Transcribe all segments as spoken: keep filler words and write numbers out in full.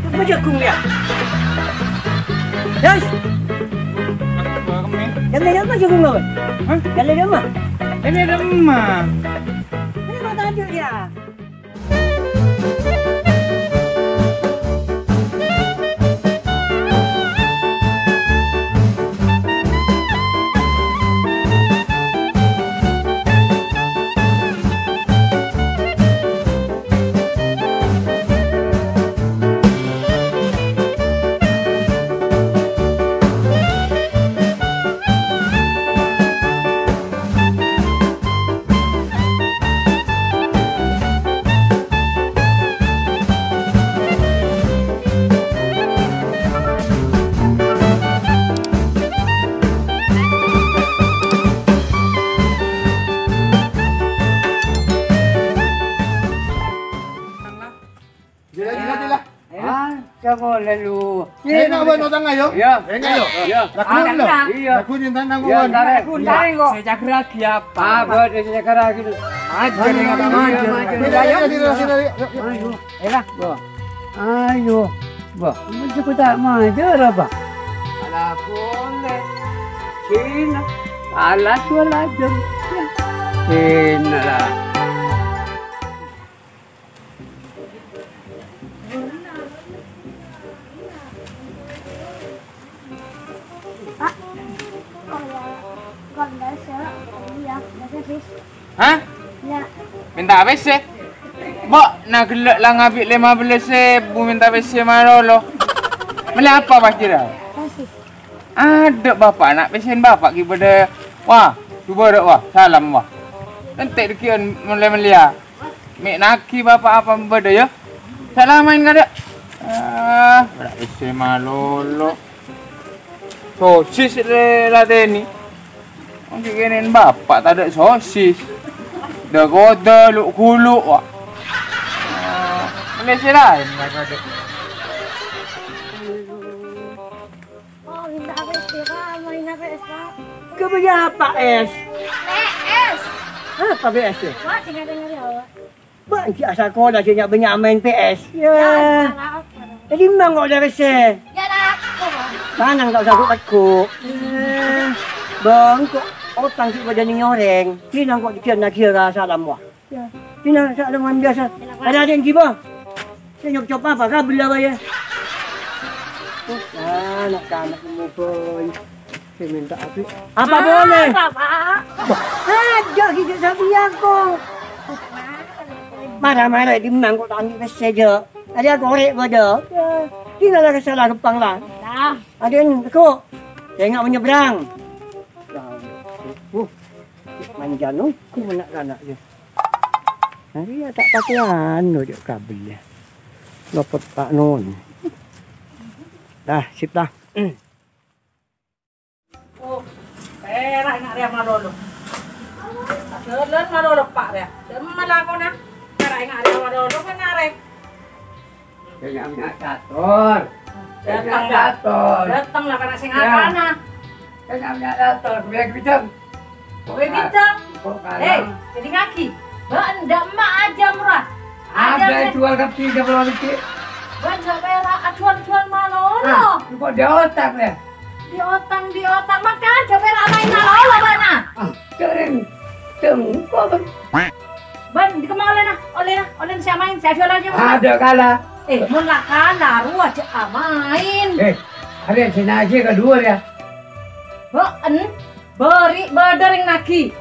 Apa jagung ya? Guys, yang ini apa jagung apa? Hah? Yang ini apa? Ini ada emak. Ini apa tadi ya? Jela, jela, jela. Ah, coba lalu. Ini nak buat utang ayo? Iya. Ini ayo. Iya. Lagu Ah, dulu. Iya. Lagu cinta nang Iya, buat. Tarik. Aku tarik kok. Saya cakra lagi apa? Ah, buat saya cakra lagi. Ajar yang ada Iya, ajar. Ayo. Sini, sini, sini, sini. Yuk, yuk, yuk. Ayo. Elah. Wah. Ayo. Wah, mesti ku tak majar apa? Ala kone. Cina. Ala suara ajar. Cina lah. Pak, kalau nggak salah, iya, nggak sih. Hah? Ya. Minta P C? Mbok, na gellek la ngabi' lima belas ebu minta P C malolo. Melle apa pas kira? Kasih. Adha' bapa' na' pèssèna bapa' ghi' bâdâ. Wah, jhubâ' rè', wah, salam, wah. Ènte' dhâggi'ân mèlè-mèlèya. Mè' naghi bapa' apa bâdâ, yâ? Salamaèn kadâ'. Ah, bârâ' pèssè malolo. Sosis rè latènè. Wong sè kènè'en bapa' tadâ' sosis. Dâ-kodâ, lu'-ghulu', wah. Ah, mèlè sè laèn la kadâ'. Oh, minta P S, Pak. Mau minta P S, Pak. Kau punya apa, es? P S. Apa P S ya? Wah, dengar-dengar ya, Pak. Bâ', jhâ' sakola jhâ' nya-, bânnya' maèn P S. Ya. Ya, salah apa? Jadi emang kok udah resè? Ya, lah, apa, Pak? Manang tak usah kok. Eh, bâ'na kok otang sè bâdâ neng orèng. Dinah kok jhâ' naghi ka salam, wah. Ya, dinah salam biasa. Ada ada yang gibah. Sè nyop-cop apa? Kabel apa ya? Oh, anak-anak mau boy. Sè minta apa? Apa boleh? Apa, Pak? Wah, ada gitu sapi aku. Marah-marah di mangkok tani saja. Ada korek pada. Ya, tinggal ada salah kepang lah. Nah. Ada yang kok. Saya nggak menyeberang. Uh, manja nunggu anak-anak ya. Nah, iya, tak pakai anu, dia kabel ya. Lopot Pak Non. Dah, sip dah. Oh, pèra' ènga' rèya malolo. Jalan malolo, Pak, rèya. Dâmma lakona? Pèra' ènga' rèya malolo, kan arè. Kènya'a cator. Dâteng, Kènya'a cator. Dâteng la kana' sè Ya. ngakana. Kènya'a cator, gue bidang. Gue bidang. Kok kalah? Eh, jadi ngaki. Bâ'na dâ' emma' aja murah. Aja Ada sè- jual kaki, dia belum kaki. Bâ'na jhâ' pèra' ajual-jual malolo. Ah, kok dia otak ya? Diotang, diotang, makan jhâ' pèra' maèn malolo bâ'na. Ah, sering. Sering, kok kan? Bâ'na, di kemma ollèna? Ollèna, ollèna sè amaèn, sè ajual aja. Ada kalah. Eh, mon la kalah, rowa jhâ' amaèn. Eh, ada sini aja kedua ya. Bâ'na, bâri' bâdâ rèng naghi.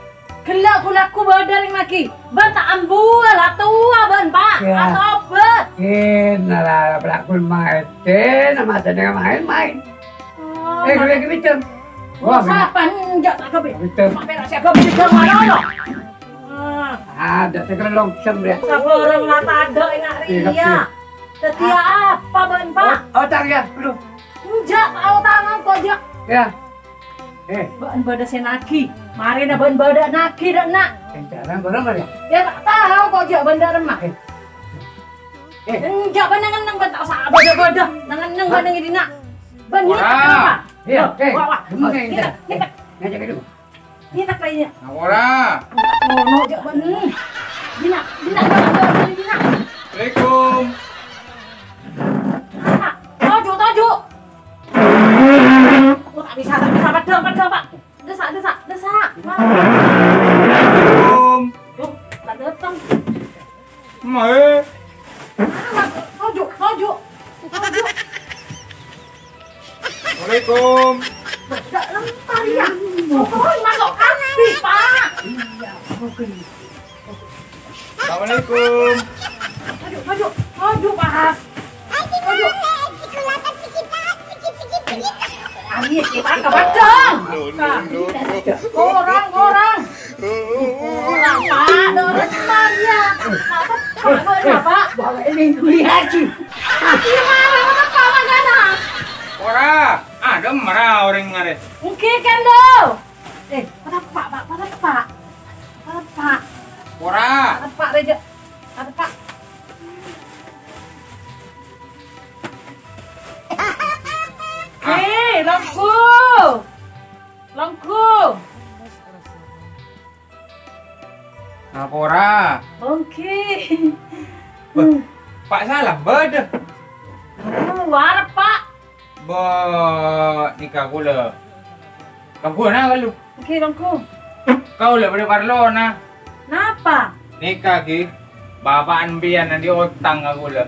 Ghellâ' ghu-lagghu bâdâ rèng naghi. Bâ'na ta' ambuwâ, la towa bâ'na, Pa'. Ya. Atobât. Kèn, nara pelakon maèn. Kèn, nama jenengnge maèn, maèn. Oh, Eh, gue lagi bicem. Wah, sapan, enjâ' ta' kebit. Bicem. Sampai rasa kebit, bicem, malolo. Adâ' sè kèra longsem, yâ. Sabârâng la tadâ' enga' rèya. Dhâddhi apa bâ'na, Pa'? Oh, oh, tar, yâ. Aduh. Enjâ', tao tangan kok, jâ'. Yâ. Eh. Bâ'na bâdâ sè nagi. Marèna bâ'na bâdâ nagi, dâ' enna'. Encaran bârâmma, yâ? Yâ, ta' tao kok, jâ', bâ'na dâ' remma. Eh. Eh. Enjâ', bâ'na neng-enneng, bâ'na ta' osa bâdâ-bâdâ. Neng-enneng bâ'na ngèdinna. Bâ'na ngèdinna apa? Yâ, eh. Wah, wah. Ngèdinna, ngèdinna. Ngèdinna, ngèdinna. Apa ora? Ono, jâ', bân. Dina, dina, dina, dina. Assalamualaikum. Ah, toju', toju'. Oh, ta' bisa, ta' bisa. Padâ, padâ, Pa'. Dessa', dessa', dessa'. Assalamualaikum. Duh, ta' dâteng. Mae. Toju', toju'. Toju'. Assalamualaikum. Enggak lempar ya. Sokoy masuk kafe, Pak. Iya, oke. Assalamualaikum. Aduh, aduh, aduh, Pak. Aduh. Ayo, kita ke Padang. No, no, no, no. Orang, orang. Orang, Pak, terus Maria. Pak, Pak, Pak, Pak. Bawa ini dulu lagi. Iya, Pak, Pak, Pak, Pak, Pak. Ora, adâ' mara orèng ngarè. Mungkin kan, do. Eh, Pak, Pak, Pak, Pak, Pak. Pak, Pak. Ora. Pak, Pak, Rejo. Pak, Pak. Ah. Eh, Longku. Longku. Napa ora? Onggi. Wah, Pak Salam bâdâ. Luar, Pak. Bâ, nèka kaulâ. Kaulâ na kalu. Onggi, Longku. Kaulâ bâdâ parlona. Napa? Nèka, Gi. Bapa' sampèyan andi' otang ka kaulâ.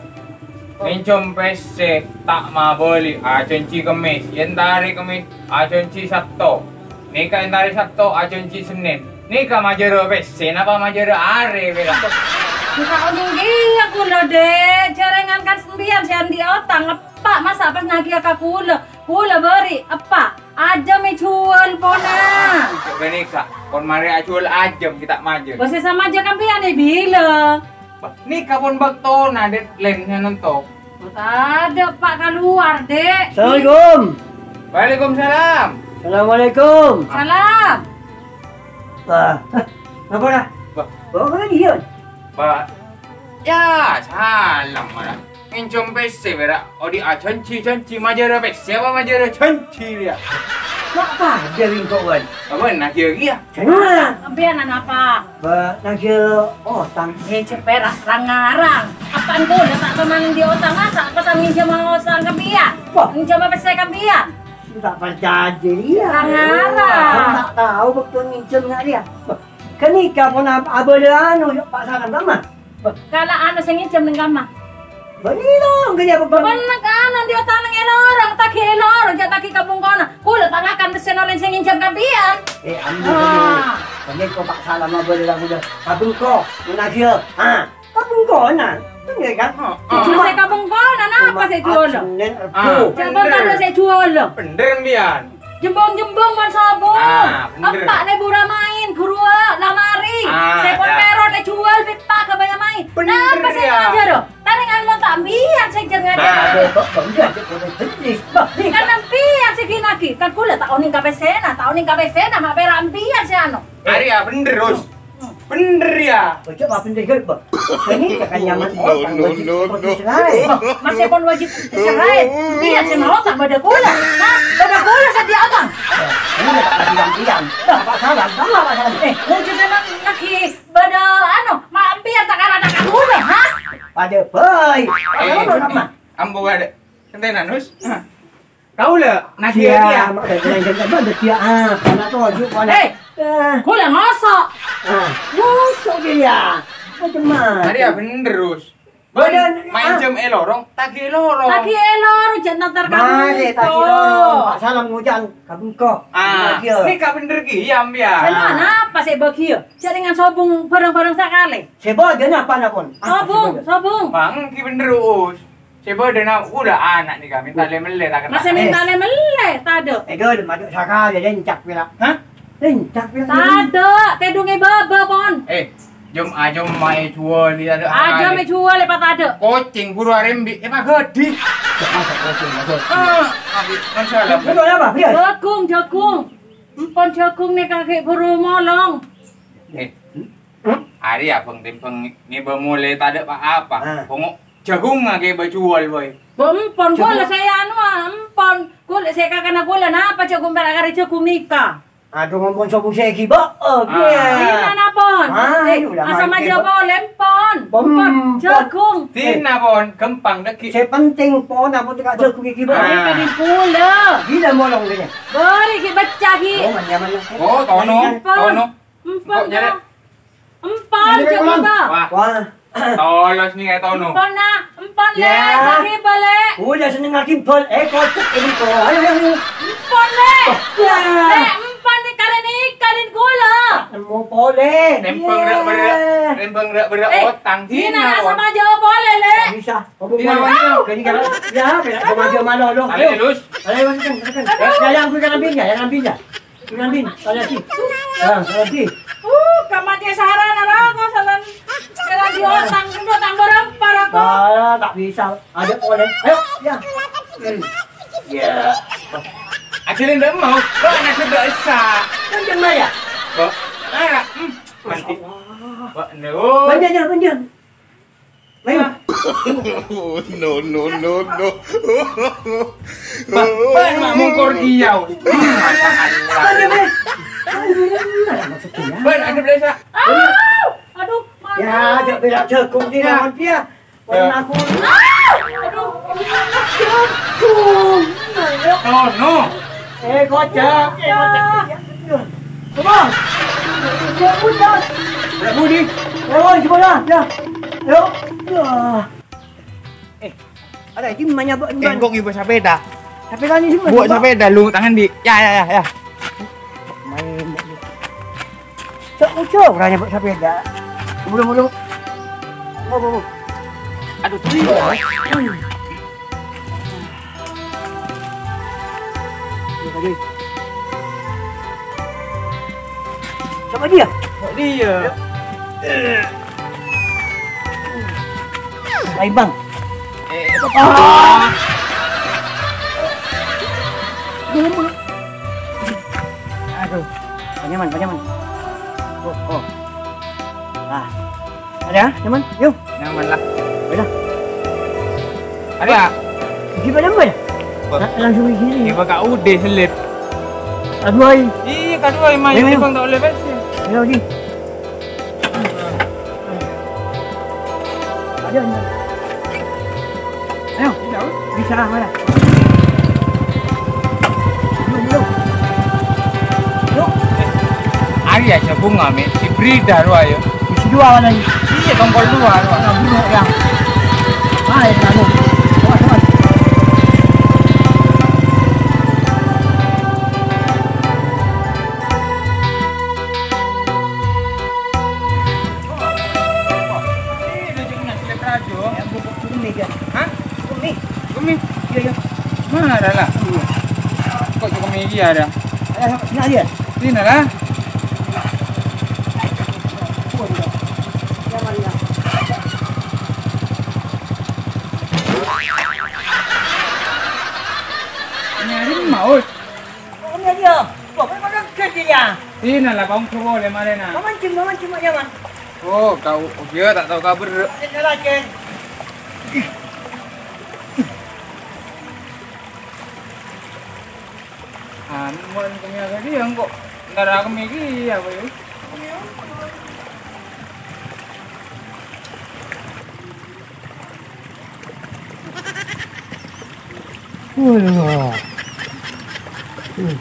Oh. Ngènjhâm pèssè ta' mabâli, ajhânjhi Kemmès, èntarè Kemmès, ajhânjhi Sabto. Nèka èntarè Sabto, ajhânjhi Sennèn. Nèka majârâ pèssè, napa majârâ arè, pèra'? Nèka onèng kèya kaulâ, Dek. Jhârèngan kan sampèyan sè andi' otang, eppa' masa' pas nagiyâ ka kaulâ. Kaulâ bâri', eppa'. Ajâm èjhuwâl, pona. Kok ghânèka, pon marè ajhuwâl ajâm, ghi' ta' majâr. Bâ sè samajâr sampèyan è bilâ? Bâ, nèka pon bâktona, Dek, lèn nyanonto. Tadâ', Pak, kalowar, Dek. Assalamualaikum. Waalaikumsalam. Assalamualaikum. Salam. Bâ, napa, Ra? Bâ. Bâ, apa lagi, Yon? Bâ, yâ, salam, Ra. Ngènjhâm pèssè, pèra'. Odi' ajhânjhi-jhânjhi, majârâ pèssè apa majârâ jhânjhi, yâ? Ma' padâ bi' engko', Wan. Apa, nagiyâ kèya? Jhâ' napa? Sampèyan napa? Bâ, nagiyâ otang. Eh, jhâ' pèra', rang-ngarang. Apaan kaulâ ta' tao andi' otang, masa' pas ngènjhâm otang ka sampèyan? Wah. Ngènjhâm pèssè ka sampèyan? Ta' parcajâ, yâ. Rang-ngarang. Ta' tao bâkto ngènjhâm nga' rèya. Bâ, ghânèka pon ab-, abâlâ anu, Pak Salam, kamma? Kala' anu sè ngènjhâm neng kamma. Bânnè lorong kèya, Pak. Bânnè kan, andi' otang neng è lorong, taghi è lorong, jhâ' taghi ka bengkona. Kaulâ ta' ngakan sè nolèn sè ngènjhâm ka sampèyan. Eh, ambu, ah. Bânnè kok Pak Salam abâlâ kaulâ. Ka bengko, nagiyâ. Ha, ka bengkona. Bânnè kan? Heeh. Cuma sè ka bengkona, napa sè juwâl? Senin, Rebo. Ah. Jhâ' tadâ' sè juwâl. Bhender, sampèyan. Jembung-jembung mon sobung. Ah, bhender. Eppa' nè buru maèn, ghuruwâ, la marè. Ah, sè pon ya. Pèrot èjuwâl, bi' eppa' ghâbâyâ maèn. Bhender, napa sè ya. Ngajhâr? Tarèngan mon ta' sampèyan sè jhâr ngajhâr. Ah. Kan sampèyan sè ghi-naghi. Kan kaulâ ta' onèng ka pèssèna, ta' onèng ka pèssèna, ma' pèra' sampèyan sè anu. Arèya bhender, Us. Bhender, ya? Ojo, apa bhender, Ger, Bang? Ini kan nyaman. No, no, no, no. Masih pon wajib serahin. Iya, sih mau tak bâdâ kaulâ. Hah? Bâdâ kaulâ sè andi' otang. Ini tak kasih yang pian. Apa salah? Apa salah? Eh, wujudnya nang lagi bâdâ, anu, ma' sampèyan tak kara tak kaulâ, ha? Padâ bhâi. Eh, apa, apa? Ambu ada. Kentenan, Us. Hah? Kaulâ, naghi dia. Mak, dia, dia, dia, dia, dia, ah, kana toju', kana. Eh, eh. Kaulâ ngoso'. Ah, ngoso' dia. Macam mana? Arèya bhender, Us. Bhender, maèn ah. Jhâm è lorong, taghi è lorong. Taghi è lorong, jhâ' nèntar ka bengko. Mari, taghi è lorong. Pak Salam ngojhâ'ân ka bengko. Ah, nèka bhender kèya, sampèyan. Sampèyan napa sè bâgiyâ? Jhâ' dengan sobung bareng-bareng sakalè. Sè bâdâ napa, napa pon? Ah, sobung, sobung. Bang, kèya bhender, Us. Sè bâdâ na-, kaulâ ana' nèka, mènta lè-mellè ta' kennèng. Masih mènta lè-mellè, tadâ'. Eh, dul, madhu sakalè, lèncak pèra'. Hah? Lencak, ya. Tadâ', tèdungè bâbâ, pon. Eh, jhâ' ajâm ma' èjhuwâl, ya, adâ' Ajâm ajâm èjhuwâl, èpatadâ'. Kocèng buru arembi', èpaghâdhi. Masa kocèng, masa. Ah, abi, kan salah. Betul apa, Bos? Jhâghung, jhâghung. Empon jhâghung nèka ghi' buru molong. Eh, arèya bâng-tèmbâng ngèbâ molè tadâ' pa-apa. Ah. Pongo jhâghung ngghâbây jhuwâl, boy. Bo empon, Jhâghung. Ghulâ sè anu, ah, empon. Ghulâ sè kakana ghulâ, napa jhâghung pèra' karè jhâghung nèka? Aduh, ampon, sobu sè èghibâ, eh, Ah. Dinana, pon? Ah, Eh, ayo lah, asam main aja tembak. Boleh, pon. Pon, Empon, pon. Jhâghung. Dinana, pon, ghâmpang, dâggi'. Sè penting, pon, apa tuh kak jhâghung èghibâ? Ah. Ini kali pula. Gila molong dia. Beri ki pecah ki. Oh, manja, manja. Oh, tono, Manja. Pon. Tono. Empon, Kok nyerek? Empon, Nyerek, jhâghung, pon. Pak. Wah. Wah. Tolos nih, kayak Tono. Empon, nah. Empon, Ya. Lè'. Lagi balik. Udah seneng lagi bal. Eh, kocok ini kok. Ayo, ayo, ayo. Empon, Lè'. Wah. Lè', empon nih, karena nih, kalian gula. Nemu boleh. Nembang Iya. rak berak, nembang rak berak Eh, otang. Dinana Dinana, sama aja boleh, Lè'. Nggak bisa. Kamu Dinana, boleh. Dinana. Jadi kalau, ya, beda sama aja malu, lo. Ayo, Ayo. Lus. Ayo, ayo, ayo. Aduh. Ya, ya, aku kan ambilnya, yang ambilnya. Nanti, tanya lagi. Nah, tanya lagi. Uh, kamma cè' sarana ra, kok salan kira di otang, kena tambah rempar aku. Ah, tak bisa. Ada boleh. Ayo, ya. Hmm. Ya. Ajarin ndak mau. Kok anak sudah esa. Kan jemma ya? Kok? Ah, hmm. Nanti. Masya Allah. Wah, no. Panjang, ya, panjang. Ayo. No, no, no, no. Ba-, ban mak mongkor diau. Ayo, Bes. Ban, ada belesa. Aduh, Ya, aja bela jagung di Ya. lawan dia. Ya. Pernah aku. Aduh, jagung. Oh, no. Eh, kocak, eh, kocak. Apa? Ya, udah. Ndak budi. Oh, gimana? Ya. Ayo. Ya. Eh, ada ini namanya Mbak Emban. Kengkong ibu sepeda. Sepeda ini sih, Mbak. Buat sepeda lu tangan di. Ya, ya, ya, ya. Main. Cok, cok, orangnya buat sepeda. Buru, buru. Oh, oh, oh. Aduh, tuh. Ini tadi. Sama dia? Sama dia. Ayo, Bang. Eh, Ah. Aduh. Panyaman, panyaman. Oh, oh. Ah. Ada, nyaman? Yuk. Nyaman lah. Ayo. Ada. Gimana, Mbak? Wah. Na-, langsung di sini. Ini bakal udah selip. Aduh, ay. Iya, aduh, ay, main Ayo, ayo. Bang, tak boleh, Bang. Ayo, di. Ayo, ayo. Ayo, bisa lah, mana? Yuk, yuk. Yuk. Ari aja bunga, Mi. Si Brida, lu ayo. Isi dua, mana ini? Iya, tongkol dua, lu. Nah, buruk, ya. Ah, ya, anu. Awas, awas. Ini udah cukup nasi, Rajo. Ya, bu-, bu-, cukup nih, Jan. Hah? Cukup nih. Cukup nih? Iya, iya. Mana ada lah? Iya. Kok cukup nih, iya ada? Ada, sini aja. Sini lah. Cukup, iya. Nyaman, ya. Nyari mau. Oh, ini dia. Kok, kok, kok, kok, dia? Sini lah, Bang, coba boleh, mana, nak? Mamancing, mamancing, Mak Yaman. Oh, kau, oh, dia tak tahu kabar. Ada lagi. Anu, mau tanya tadi yang kok ntar aku mikir apa ya? Wah. Aduh.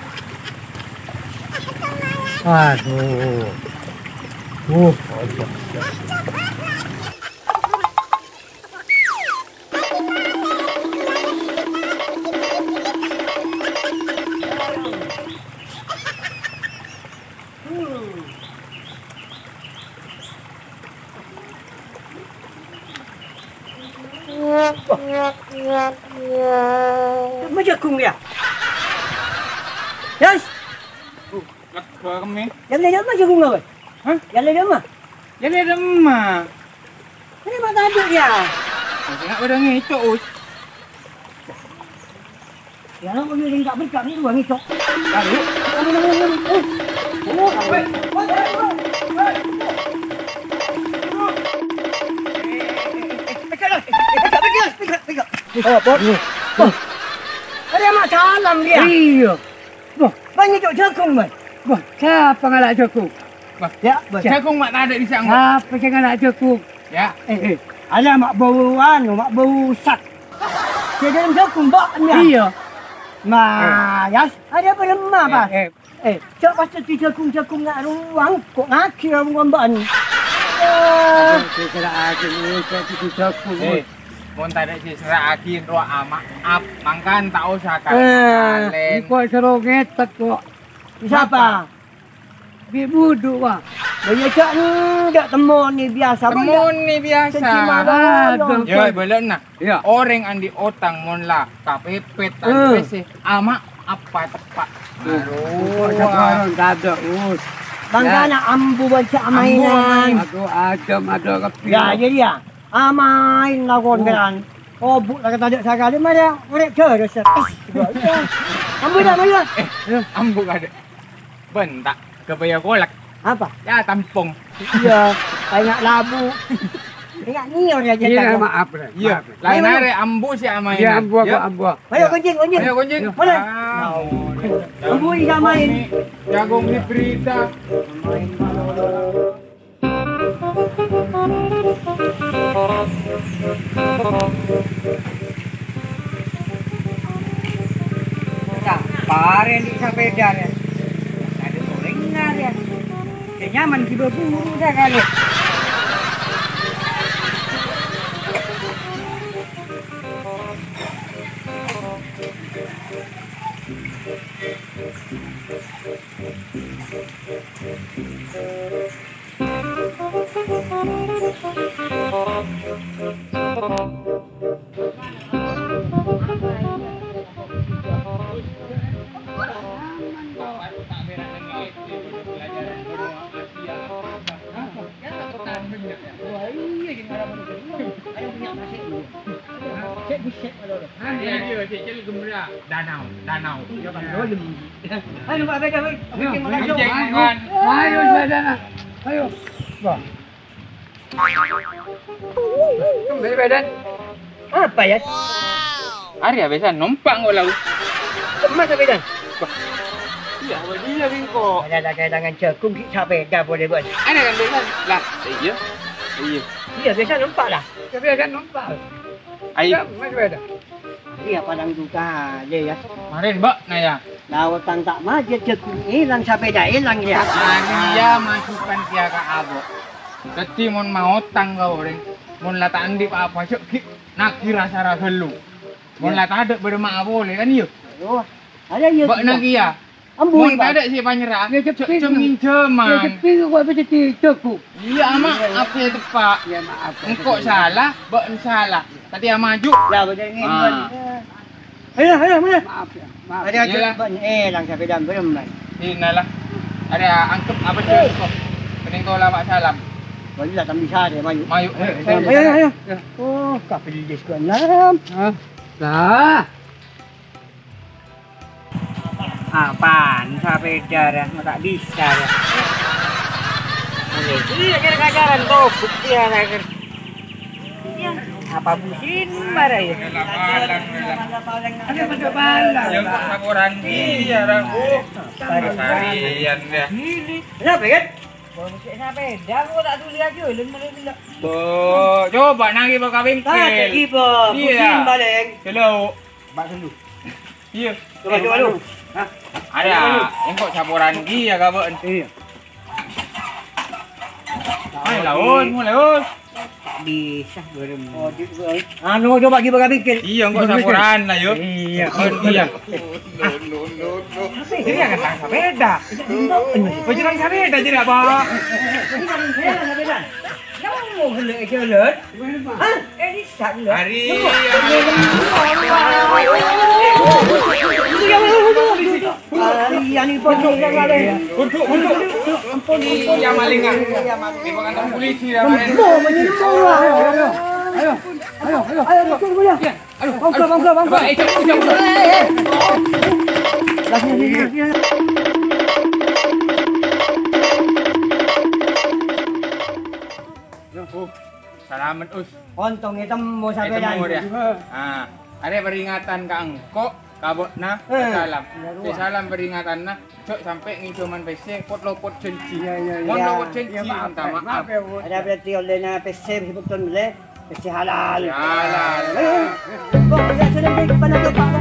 Uh, aduh. Wah. Cuma jagung ya? Yes. Gua kemi. Jhâ' lè dâ'emma jhâghung, Bâ? Hah? Jhâ' lè dâ'emma? Jhâ' lè dâ'emma? Ini mata aduh ya. Masih nggak pada ngecok, Us. Ya, lo mau ngecok, ngecok, ngecok. Lalu? Ada masalah dia. Iya. Wah, bânnya' jhâghung, Bân. Wah, sapa ngala' jhâghung? Wah, ya, Bân. Jhâghung ma' tadâ' bisa, engko'. Sapa sè ngala' jhâghung? Ya. Eh, eh, ada ma' bâu anu, ma' bâu sat. Sè dâlem jhâghung, Bân, ya? Iya. Ma, ya, ada bârâmma, Bân? Eh, eh. Eh, jhâ' pas dhâddhi jhâghung-jhâghung nga' rowa, ko' ngaghi' rowa, Bân. Eh. Sè sera'aghi, eh, sè dhâddhi jhâghung. Eh. Mon tadâ' sè sera'aghi rowa ama', ap, mangkana ta' osa kalè. Eh, engko' soro ngetet, ko'. Sapa? Bi' budhu, wa. Lah, ya, jhâ' enḍâ' temmonè biyasa, temmonè biyasa. Aduh. Ya, bâlâna. Iya. Orèng anḍi' otang mon la kapèpèt, eh, tadâ' pèssè, ama' apa teppa'. Aduh. Kok jagoan tadâ', Us. Mangkana ambu bânnya' ambu, mainan. Aduh, ajâm, aduh, kepi. Ya, jadi ya. Amaèn lakon, oh, kèran. Obu' la tadâ' sakalè, marè orèng dârâ sè. Ambu la, ayo. Eh, ambu kadâ'. Bân ta' ghâbâyâ kolak. Apa? Ya, tampong. Iya, kayak labu. Kayak nyior ya, iya, maaf, Rè. Iya, maaf, Rè. Laèn arè ambu sè amaènan. Iya, ambu, ambu, ambu. Ayo, kencing, kencing. Ayo, kencing. Mana? Ah, ambu sè amaèn. Jagung di berita. Parè anḍi' sapèḍa, ya. Tadâ' orèngnga, ya. Sè nyaman ghibâ buru sakalè. Danau, danau. Ayo, Pak Beda, woi. Ayo, Pak Beda. Ayo, Pak Beda. Ayo. Wah. Kembali, Beda. Apa, ya? Arè ya, biasa numpak kok, lau. Kemma, Beda? Wah. Iya, apa dia, Bingko? Ada, ada, ada dengan jagung, di sepeda boleh, Bos. Ada kan, Beda? Lah, iya. Iya. Iya, biasa numpak lah. Ya, biasa numpak. Ayo. Iya, Mas Beda. Iya, padang duka aja, ya. Kemarin, Mbak, nah, ya. Lah, otang ta' majâr, jagung èlang, sapèda èlang, ya. Anu, ya, masukan dia ka Abo. Dhâddhi, mon maotang ka orèng, mon la ta' anḍi' pa-apa, jhâ' ghi' nagi ra-sara ghâllu. Mon la tadâ' bârâmma'a polè, kan, iyâ? Ayo, ayo, Mbak, iya. Nagi, ya. Ambu, mon Pak. Tadâ' sè panyerra'a, ya, jhâ' jhâ' jhâ' minjhâman. Ya, jhâ' kok bisa dâddhi jago. Iyâ, maaf, ya, teppa'. Ya, maaf. Engko' sala, bâ'na sala. Tadâ' maju. Ya, bener, ngèn. Ah. Ayo, ayo, mana? Maaf, ya, maaf. Ada aja, Pak. Eh, lang sampai dalam belum, Bang. Inilah. Ada angkep apa sih? Eh. Pening tola Pak Salam. Wali lah, tambah sare, mayu. Mayu. Eh, ayo, ayo, ayo. Oh, kapilis gua enam. Hah? Lah. Apaan sapèda, ra? Mau tak bisa, ra. Iya, kira-kira togut dia, ra. Iya, apa musim marah, ya? Ada pada balang. Ya, kok saporan dia, ra. Seharian, ya. Kenapa, kan? Kalau musik sapèda, aku tak tuli aja, lun mulai dulu. Bo, coba nangis bakal bengkel. Ah, jadi, Bo. Iya. Musim paling. Hello. Mbak Sendu. Iya. Coba, coba lu. Hah? Ada, engko' saporan ki ya, Kak, Bon? Iya. Ayo, lawan, mulai, Bos. Bisa, belum. Oh, di, anu, coba kita pikir. Iya, engko' saporan lah, yo. Iya. Oh, iya. No, no, no, no. Ini kan tang sapèda. Bocor sapèda jadi apa? Ini kan sapèda. Yang mau gele jalan? Hah? Eh, ini sana. Hari. Kalian ini pun. Bunduk, bunduk. Ampun, iya, malingan. Iya, maling. Ini bukan polisi ya, Pak. Ayo, ayo, ayo, ayo, ayo, ayo, ayo, ayo, ayo, ayo. Aduh, bangga, bangga, bangga. Coba, eh, coba, coba. Eh, eh, eh. Lagi, lagi, lagi. Salamet, Us. Ontong ètemmo sampèyan. Ètemmo, ya. Ah, arè peringatan ka engko', ka bâ'na, eh, salam. Salam peringatanna, jhâ' sampè' ngènjhâman pèssè, pot-lopot jhânjhi. Iya, iya, iya. Mon lopot jhânjhi, minta maaf. Maaf, ya, Bu. Arèya berarti ollèna pèssè, sè bhunten mellè, pèssè halal. Halal. Eh, eh, kok, ya, sudah, Pak, Pak, Pak.